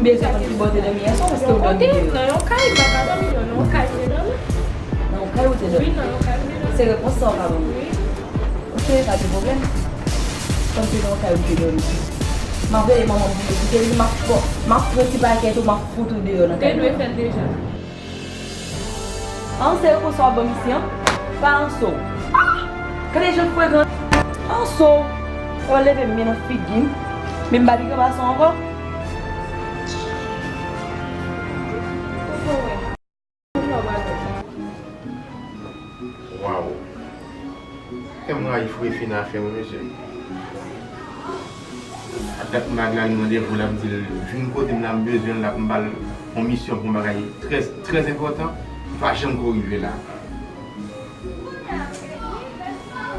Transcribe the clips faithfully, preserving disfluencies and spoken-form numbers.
Dezè konn ki bò w te dòmi yè swa, paske w dòmi deyò. Nan yon kay, m pa ka dòmi deyò, nan yon kay m te dòmi. Nan yon kay ou te dòmi? Wi, nan yon kay m te dòmi. Se repons sa w ka ban mwen? Wi. Ok, pa gen pwoblèm. Kòm se nan yon kay ou te dòmi. M ap rele manman m pou l kite li, m ap fò, m ap pran ti pakèt ou, m ap fout ou deyò nan kay la. Te dwe fè l deja. Anso, e konsa w ap ban m isi an? Pa anso. Ah! Gade jan l frekan. Anso. Ou leve men nan figi m. Men m pa pi gran pase w ankò. Waw. Kè m rayi fou e fin afè mwen, mesye. A dat m ba Glary randevou la, m di l vin kote m la, m bezwen l la pou m ba l yon misyon pou yon bagay trè, trè enpòtan. Li pa janm ko rive la.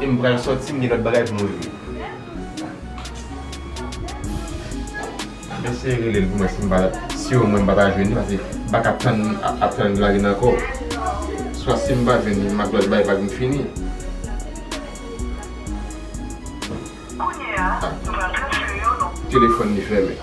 E m pral sòti, m gen lòt bagay pou m regle. M eseye rele l pou mwen si m pa, si omwen m pa ta jwenn li, paske m pa ka tann, ap, ap tann Glary ankò. Swa si m pa jwenn li, m ak lòt bagay pa vin fini. Ah. Telefòn li fèmen.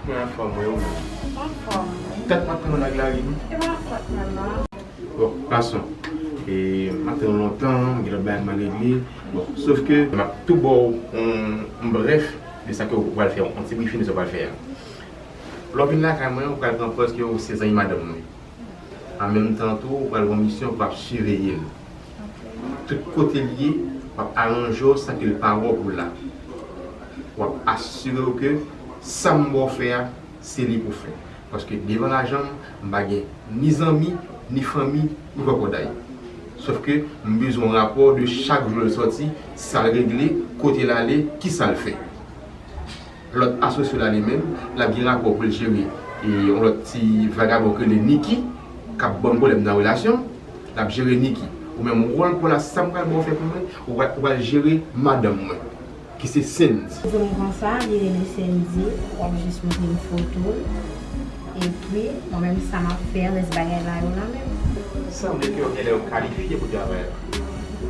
Mwen anfòm, wi, ou menm? Anfòm. Dat m ap tann ou nan Glary, wi. E pa fòt mwen, non. Bon, gason, e, m ap tann ou lontan, m gen lòt bagay m al regle. Bon, sòf ke m ap tou ba w yon, yon brèf de sa ke w pral fè, yon ti brifing de sa w pral fè a. Lè w vin lakay mwen, ou pral pran pòz ke ou se zanmi madanm mwen. An menm tan tou, ou pral gen yon misyon pou ap siveye l. Tout kote l ye, w ap aranje w san ke l pa wè w pou la. W ap asire w ke sa m ba w fè a, se li pou fè. Paske devan lajan m, m pa gen ni zanmi, ni fanmi, ni kòkòday. Sòf ke m bezwen yon rapò de chak jou l sòti, sa l regle, kote l ale, kisa l fè. Lòt asosye w la li menm, l ap gen rapò pou l jere, e, yon lòt ti vagabon k rele Niki, k ap ban m pwoblèm nan relasyon, l ap jere Niki. Ou menm, wòl pa w la, sa m pral ba w fè pou mwen, ou pral, ou pral jere madanm mwen, ki se Sendy. Di m konsa, li rele Sendy, w ap jis montre m foto l. Epi, mwen menm, sa m ap fè, rès bagay la yo nan men m. Sanble ke yo genlè yo kalifye pou travay la.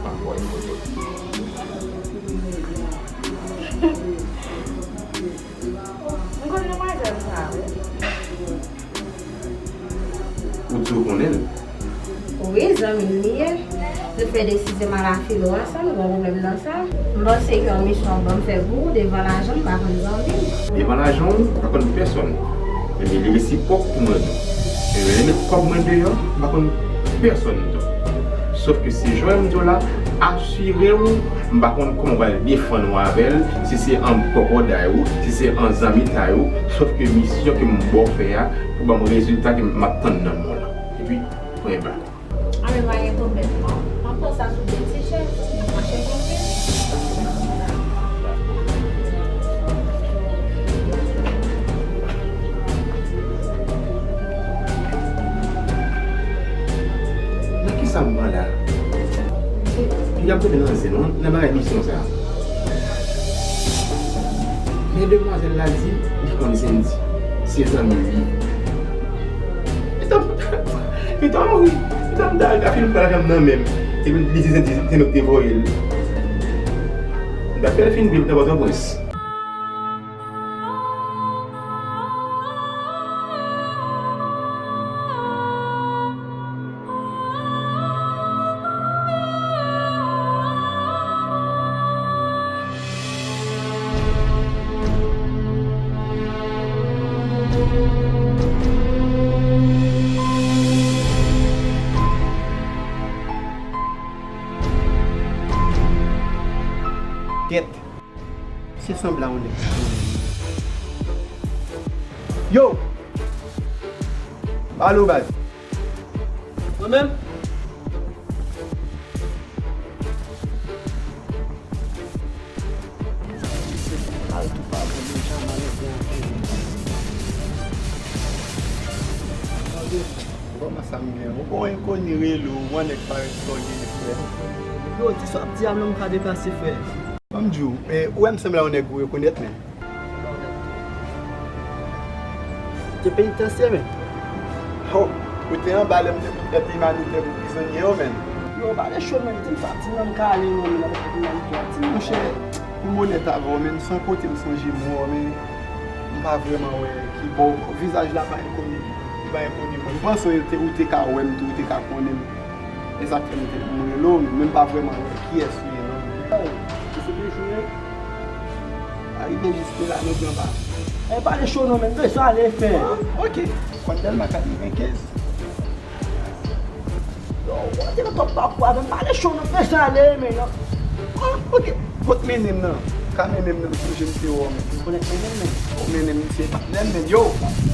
Pa fò yo foto. M konn demwazèl sa, wi. Ou di w konnen l? Wi, zanmi m li ye. Nou fè desizyon m al a filo ansanm, nou gen yon pwoblèm nan sa. M panse ke yon misyon w ban m fè pou ou, devan lajan m, m pa konn zanmi m. Devan lajan w, m pa konn pèsonn. Ebyen, li resipwòk pou mwen tou. Ebyen, lè met kòb mwen deyò, m pa konn pèsonn tou. Sòf ke se jan m di w la, asire w, m pa konn kòman w pral defann ou avè l, si se an kòkòday ou, si se an zanmitay ou, sòf ke misyon ke m ba w fè a, pou ban m rezilta ke m ap tann nan men w la. Epi, pwen ba. A, men pa gen pwoblèm, non. M ap pran sa sou de ti chèz. Mwen chèche yon pil. Nan kisa m pran la? Se, y ap tonbe nan zen, non, nan bagay misyon sa. Men demwazèl la di, li konn Sendy. Se zanmi l li ye. Pita, pita mouri. Pita m ta al ka fil pral janm nan men m. Epi li di se, di se nou ki te voye l. M ta fè l fin viv nan Pòtoprens. Kèt. Se sanble a yon nèg. Yo! Alo, baz. Mwen menm? Kòman sa m gen? Ou gon enkoni rele w, ou gon nèg parèt sòlye frè. Yo, di sa w ap di a non, m ka deplase frè. Ban m di w, eh, ou wè m sanble a yon nèg ou rekonèt, men. Te penitansye, men. Oh, ou te anba lè m te pou èd imanitè pou prizonye yo, menn. Yo, pale cho, menn. Di m sa, di m nan m ka ale, non, menn, avèk èd imanitè a, di m, monchè. Pou m onèt avè w, menn, se yon kote m sonje m wè w, men m pa vrèman wè ki bò. Vizaj la pa enkoni, li pa enkoni mwen. M panse w te, ou te ka wè m tou, ou te ka konnen m. E sa k fè m te, m rele w, men m pa vrèman wè kiyès ou ye, non. Ki se te jwe? Arive jiske la, nou pran pa. E pale cho non, men m bezwen ale, frè. Ah, ok. Kòndèl ma katrevenkenz. Yo, w te nan twòp pakou avè m, pale cho non, m bezwen ale, men non. Ah, ok. Kot mennen m nan? Ka mennen m nan, m sonje m te wè w, men. Ou konn mennen m, men? Ou mennen m, misye patnè m, men yo,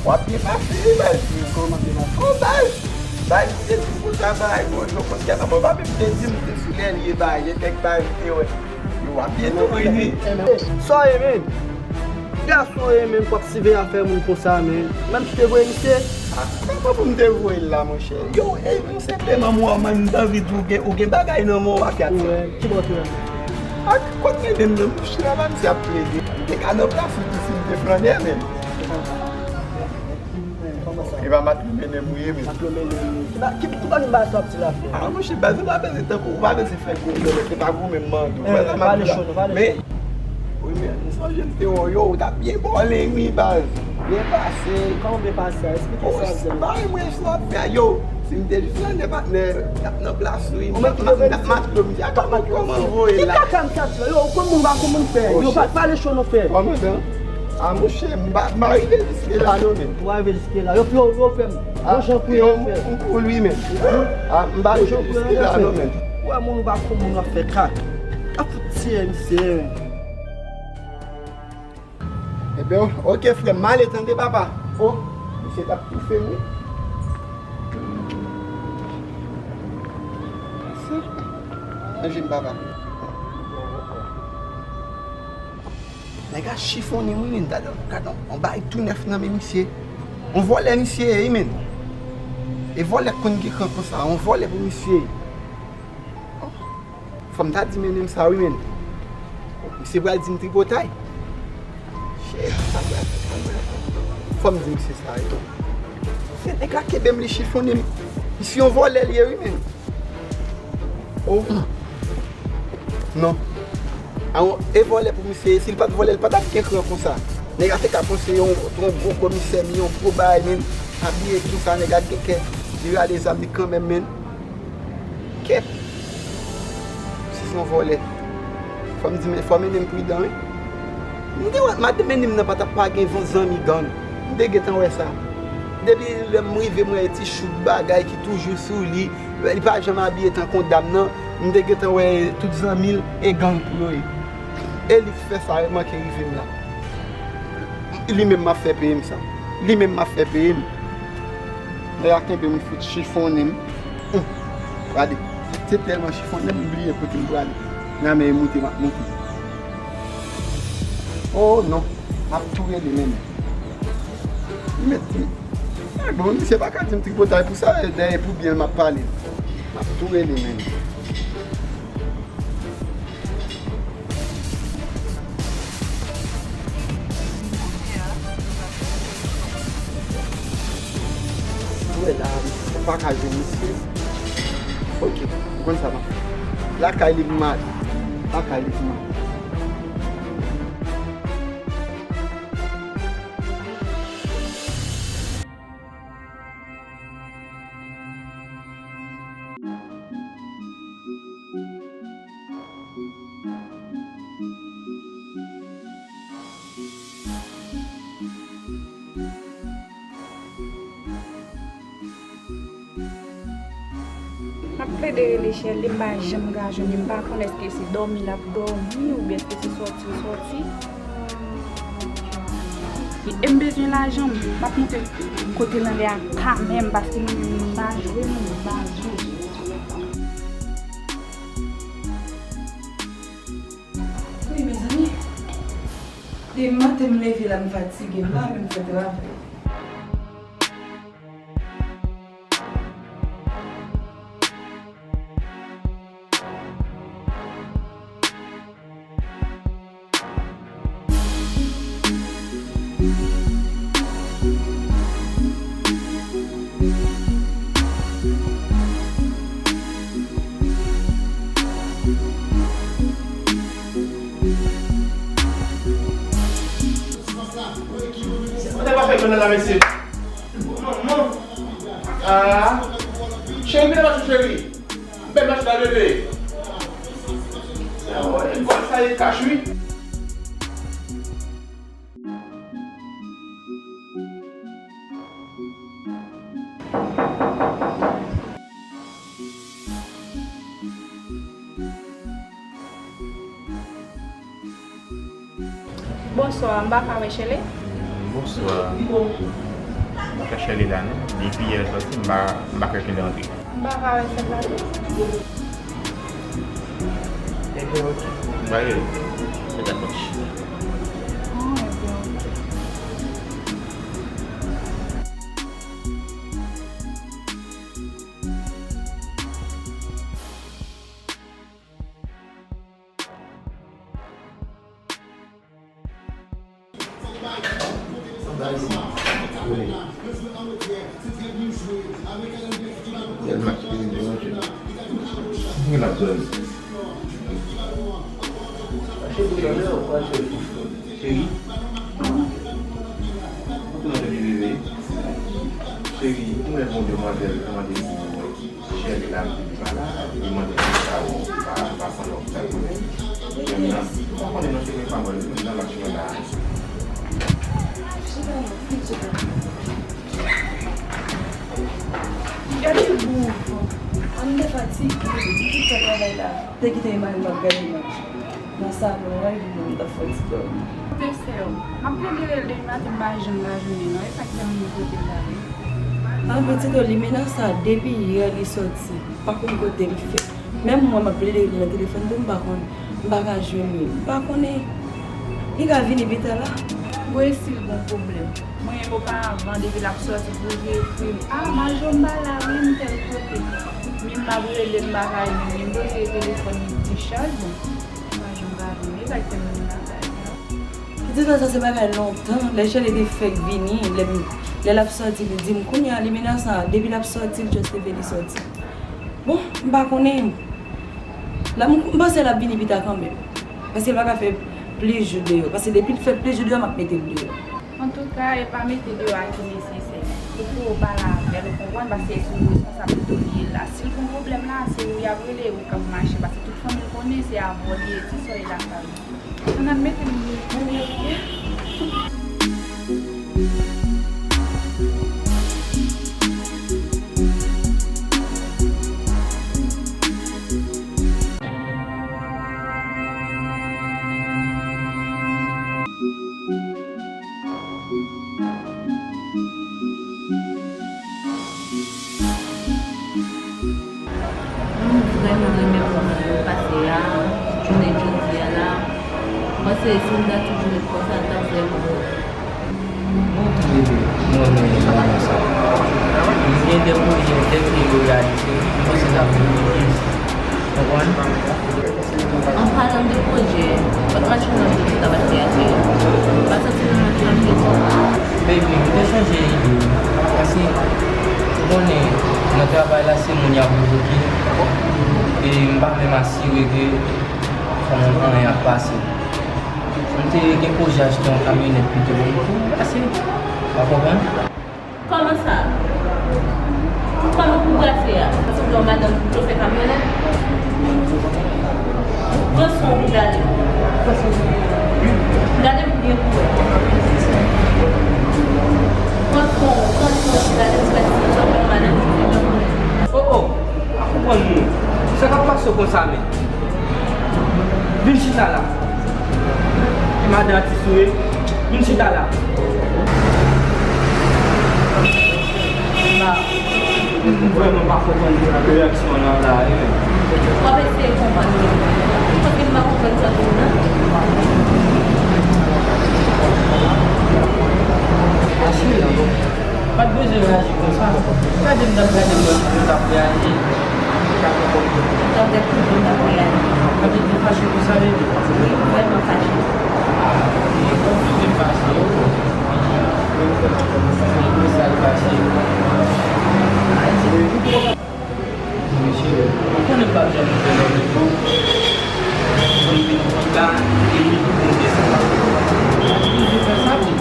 w ap byen pase, wi, baz. Kòman te pase? Oh, baz. Baz, misye di pou sa, bay, bon, yo konn kè nan bon, pa menm te di m te sou lè l ye, bay, gen kèk bay, m te wè. Yo, w ap byen tou, wi. Sa w ye, men? Gason w ye, men, pou w ap siveye afè moun konsa, men. Menm kite voye misye. Ah, kòman pou m te voye l la, monchè? Yo, e, m senpleman, m wè w, man, m t anvi di w gen, ou gen bagay nan men w, afè a ti. Wè, ki bò w te wè? Ak kot mennen m nan, monchè, la, misye ap plede. M te ka nan plas ou tou si m te flannè, men. E pa Matlo mennen m ou ye, men. Matlo mennen m ou ye. Ki ba-, ki, ki bagay m ba sa w ap di la, frè? Ah, monchè, baz, ou pa bezwen tankou, ou pa bezwen fè gwo bèlè, se pa gwo menm mande w. Eh, pale cho non, pale cho. Men, wi, men, m sonje m te wè w, yo, ou t ap byen bòlen, wi, baz. Byen pase. Kòman byen pase a? Eksplike sa w ap di a. Ba mwen sa w ap fè a, yo. Si m te jis flannè, patnè, m t ap nan plas ou, wi. M t ap, m t ap Matlo, m di, a, kòman, kòman voye la? Ki kaka m t ap di la? Yo, ou konn moun pa konn moun fè. Yo, pa, pale cho non, frè. Kòmandan. Ah, monchè, m pa, m pa rive jiske la non, men. Ou pa rive jiske la. Yo, yo, yo fè m. Ah, bon jan pou yo, yo fè m. M cool, wi, men. Ah, m pa rive jiske la non, men. Ou wè moun ou pa konn moun w ap fè kaka. Ka fout tiye misye, men. Ebyen, ok, frè m, m ale tande, papa. Oh, misye t ap toufe m, wi. Manje m, papa. Nèg la chifonnen m, wi, men. Gad, gad, yon bagay tou nèf nan men misye. Yon vòlè misye ye, wi, men. E vòlè k konn gen kran konsa, yon vòlè pou misye ye. Oh, fò m ta di mennen m sa, wi, men. Misye pral di m tripotay. Shit, sa m pral fè, sa m pral fè. Fò m di misye sa, wi. Se nèg la kenbe m, li chifonnen m. Misye yon vòlè l ye, wi, men. Oh. Non. A, e vòlè pou misye ye. Si l pa t vòlè, l pa t ap gen kran konsa. Nèg la te ka panse yon, yon gwo komisè, men yon gwo bagay, men. Abiye konsa, nèg la gen kè. Li rale zam li kanmenm, men. Kèt. Si se yon vòlè. Fò m di, men, fò m mennen m pridan, wi. M te wè, madanm mennen m nan pa t ap pa gen von zanmi gang. M te gentan wè sa. Depi lè m rive, m wè ti chouk bagay ki toujou sou li. Li pa janm abiye tankou dam nan. M te gentan wè tout zanmi l e gang pou yo ye. E li k fè sa manke rive m la. Li menm m ap fè peye m sa. Li menm m ap fè peye m. Nèg la kenbe m, fout chifonnen m. Hum. Gade. Se tèlman chifonnen m, m bliye kote m prale. Nan men moute, m ap moute. Oh non. M ap tou rele, men. Li met, ah, bon, misye pa ka di m tripotay pou sa, e dèyè pou byen l m ap pale. M ap tou rele, men. Ou wè la, m pa ka jwenn misye. Ok, ou konn sa m ap fè. Lakay li pou m ale. Lakay li pou m ale. M ap plede rele Sherley, m pa janm ka jwenn li, m pa konn èske se dòmi l ap dòmi oubyen èske se sòti l sòti. E m bezwen lajan, m ap moute kote l anlè a kanmenm, paske mwen menm m pa jwe, m pa jwe. Wi, mezanmi. Depi maten m leve la, m fatige, m pa menm fè travay. Nan la, mesye. Manman. Ah. Cheri, vin la, cheri. Bèl machin la, bebe. Ah, wè, vwala sa, e kach, wi. Bonswa, m pa ka wè Shirley? Bonswa. M pa ka Shirley la non. Depi yè l sòti, m pa, m pa kwè ke l rantre. M pa ka wè sèl la tou. Ebyen, oke. Ba yo. Fè dakò. Ah, ebyen, oke. Cheri, ou tou nan tèt bebe. Cheri, ou mèt bon demwazèl, kòmande li pou mwen. Cheri la, m te di pa la, li mande pou sa ou pa, pa sanble w ki ta konnen. Menm nan, ou pa konnen non, cheri, pa mwen, menm nan match mwen la. Gade bon, an m te fatige, m te fè travay la. Te kite Emmanuel m ap gade match. Nan salon an, epi m t ap fè ti dòmi. Kote sè w? M ap plede rele l depi maten, m pa janm lajounen non, e sa k fè m vin kote l la wi. An pitit, limena sa, depi yè li sòti, m pa konn kote l fè. Menm mwen, m ap plede rele l nan telefòn tou, m pa konn, m pa ka jwenn li. M pa konnen, li ka vini pita la. Bon, e si l gon pwoblèm? Mwen, oparavan, depi l ap sòti, pou l ekri m, "Ah, Majo, m pa la wi, m tèl kote." Menm m ap rele l, m pa ka jwenn li, m poze telefòn li, li chaj, bon. Pitit mwen sa se bagay lontan, lè Shirley te fèk vini, lè m, lè l ap sòti, li di m, kounye a, limena sa, depi l ap sòti, l just leve, li sòti. Bon, m pa konnen. La, m, m panse l ap vini pita kanmenm. Paske l pa ka fè plis jou deyò. Paske depi l fè plis jou deyò, m ap mete l deyò. Antouka, e pa mete deyò a ki nesesè. Ou pou ou pale avè l, ou konprann, paske se ou responsab de li ye la. Si l gon pwoblèm la, se ou y ap rele, ou k ap mache, paske tout fanmi l konnen se avè w li ye, ti sè w ye lakay ou. Ann al mete l deyò. M vrèman renmen moman yo pase a, jounen jodi a la. M panse si m ta toujou ret konsa, l t ap vrèman bon. Bon, tou le de, m renmen moman sa. M gen de pwojè m fèk ke yo reyalize, m panse sa pou yo plis. Konprann? An palan de pwojè, pa t mache nan tout sa w t ap fè a, cheri. Pa soti nan mache nan tout. Baby, m te chanje ide. Paske, ou konnen, nan travay la, se moun y ap revoke. E m pa menm asire ke anyen ap pase. M te gen pwojè achte yon kamyonèt pito pou m, pou m brase. W ap konprann? Kòman sa? Kòman pou brase a? Ti blan madanm chofè kamyonèt? Pran swen w pou gade m. Gade m byen pou wè. Pran swen w, pran swen w pou gade m, si w ap pran madanm chofè kamyonèt. O, o! Pa konprann moun. Sa k ap pase w konsa menm? Vin chita la. E madan atis ou ye? Vin chita la. La, m vrèman pa konprann reyaksyon w la, la, e. W ap eseye konprann mwen. Paske m pa konprann sa tou, non. Cheri, pa t bezwen reyaji konsa. Gade m t ap gade m wè kijan w t ap reyaji. Sa vle di fache pou sa, baby? Wi, m vrèman fache. Ah, ok, konfime fache, oh. Pou sa l fache. Mesye, ou konnen m p ap janm fè lòt efò pou m vin pi ba, e ni pou m desann. Ou toujou fè sa, wi.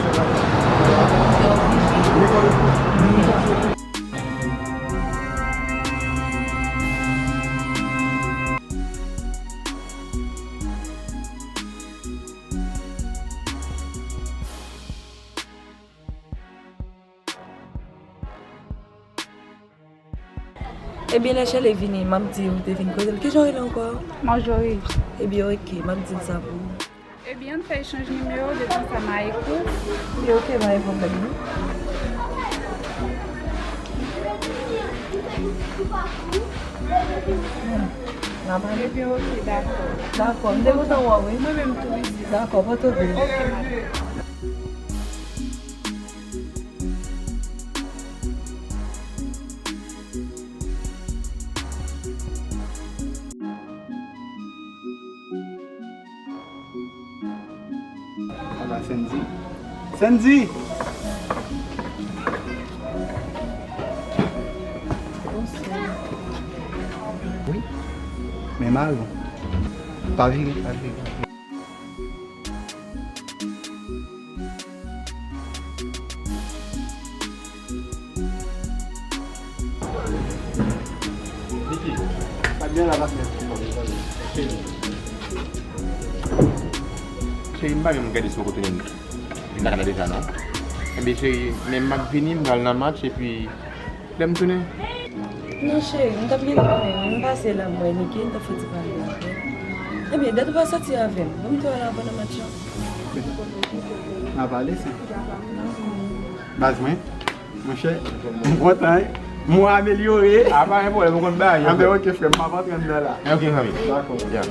Ebyen, lè Shirley vini, m ap di ou te vin kote l. Kijan w rele ankò? Marjorie. Ebyen, oke, m ap di l sa pou ou. Ebyen, ann fè echanj nimewo, detan sa m a ekri w. Ebyen, oke, pa gen pwoblèm, non. Hmm, n a pale. Ebyen, oke, dakò. Dakò, m te kontan wè w, wi. Mwen menm tou, wi. Dakò, pòte w byen. Oke, madam. Ala Sandy. Sandy! Bonswa. Wi. Men mari w. Pa vire, pa vire. Niki, pa byen la, pa byen. Cheri, m pa menm gade si mwen konn tounen vin lakay la deja, non. Ebyen, cheri, men m ap vini, m pral nan match, epi lè m tounen. Non, cheri, m t ap gen kanmenm. M pase la, m wè Niki, m t ap fè ti pale avè l. Ebyen, dat ou pa soti avè m. Ban m tou al avè w nan match lan. N a pale, se. Baz mwen, monchè, m kontan, wi. Mwen amelyore. A, pa gen pwoblèm, ou konn bagay yo. Anben, oke, frè m, m ap antre anndan la. Oke, zanmi. Dakò. Ya.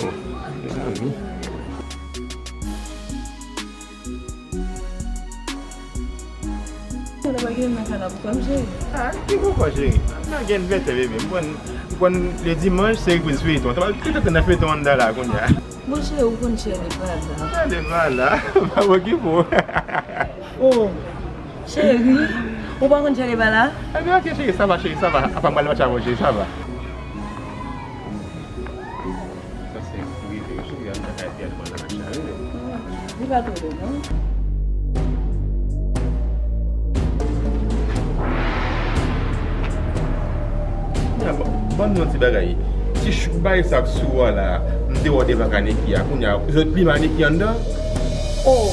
Oh, mezanmi. Ou pa gen nan kanal pou kòm cheri. Ah, ki pou kò cheri? Nan gen vètè bebe. M konn, m konn le dimanch se repriz feyton. Sa va tout tan nan feyton anndan la kounye a. Bon cheri, ou konn cheri pa la. Cheri pa la. Pa okipe w. Oh, cheri, ou pa konn cheri pa la? Ebyen, oke cheri, sa va cheri, sa va. Apa m pral match avè w cheri, sa va. Sa se pou rive yo, cheri, an ta kay fè demann nan match la, wi. Li pa twò lwen, non. Ban m yon ti bagay. Ti chouk bagay sa k sou ou a la, m te wè w devan ka Niki a. Kounye a, zòt pli mal Niki anndan. Oh,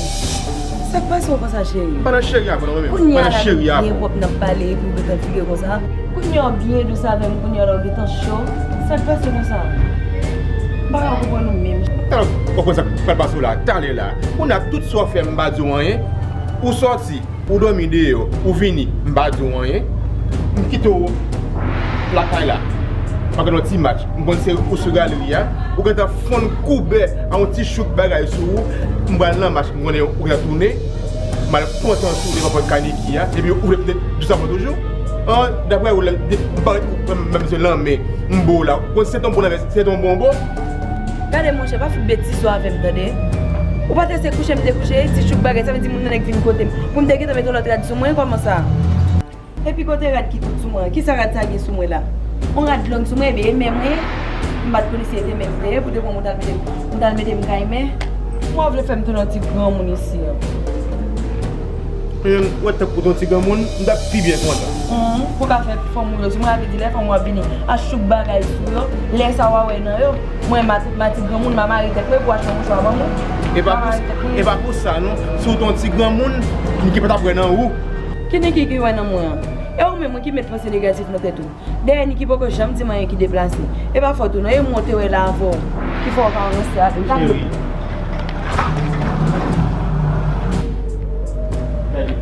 sa k pase w konsa, cheri? M pa nan cheri a, non, mwen menm. M pa nan cheri a. Kounye a la, byen pwòp n ap pale, epi w gentan vire konsa. Kounye a, w byen dous avè m, kounye a la, w gentan cho. Sa k pase konsa? M pa ka konprann ou menm. Talè, w konn sa k pral pase w la, talè la. Kounye a, tout sa w fè, m pa di w anyen. Ou sòti, ou dòmi deyò, ou vini, m pa di w anyen. M kite w lakay la. M ap gade yon ti match. M konn se ou sou galeri a. Ou gentan fonn koube a yon ti chouk bagay sou ou. M pral nan match, m konnen ou gentan tounen. M al kontan sou ou devan pòt ka Niki a. Epi ou vle pete dous avè m toujou? An, daprè ou, lè, de, m parèt ou, m, m, m, lanmen, m bo w la. Ou konn se ton bo lanmen, se ton bonbo? Gade, monchè, pa fout betize w avè m, tande? Ou pa te se kouche m te kouche, ti chouk bagay, sa vle di moun nan nèk vin kote m. Pou m te gentan met yon lòt rad sou mwen, kòman sa? Epi kote rad ki kout sou mwen an? Kisa rad sa gen sou mwen la? On rad long sou mwen, ebyen, e men mwen ye. M pa t konnen si e te men m te ye, pou te pran m, ou t al mete m, ou t al mete m kay men. Kòman w vle fè m tounen yon ti granmoun isi an? Menm, ou wè tankou w te yon ti granmoun, m t ap pi byen kontan. Hum, pou w ka fè fanm ou yo sou mwen, sa vle di lè fanm ou ap vini, ap chouk bagay sou yo, lè sa w a wè nan yo. Mwen, m a, m a ti granmoun, m a mare tèt mwen pou achte yon mouchwa ban mwen. E pa pou, e pa pou sa, non. Si w te yon ti granmoun, Niki pa t ap wè nan ou. Ki Niki ki wè nan mwen an? E ou menm wi ki met panse negatif nan tèt ou. Dayè Niki poko janm di m anyen ki deplase. E pa fòt ou non, e mwen w te wè la avè w ki fè w pa ranse avè m. Cheri. Gade.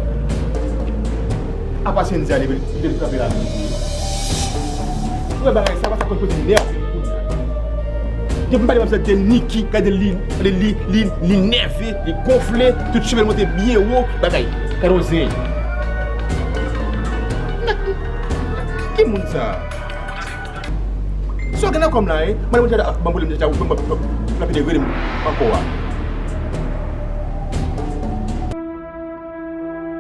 Apa Senzi a leve, li te kanpe la menm. Ou wè bagay sa, pa sa konn poze nève m kounye a. Depi m pale m ap santi Niki, gade li, li, li, li, li nève, li gonfle, tout cheve l monte byen wo, bagay, gade yon zen. Ki moun sa? Sa w gen nan kò m la, en? Mande moun sa ap ban m pwoblèm deja, ou ban m lapide rele m ankò a.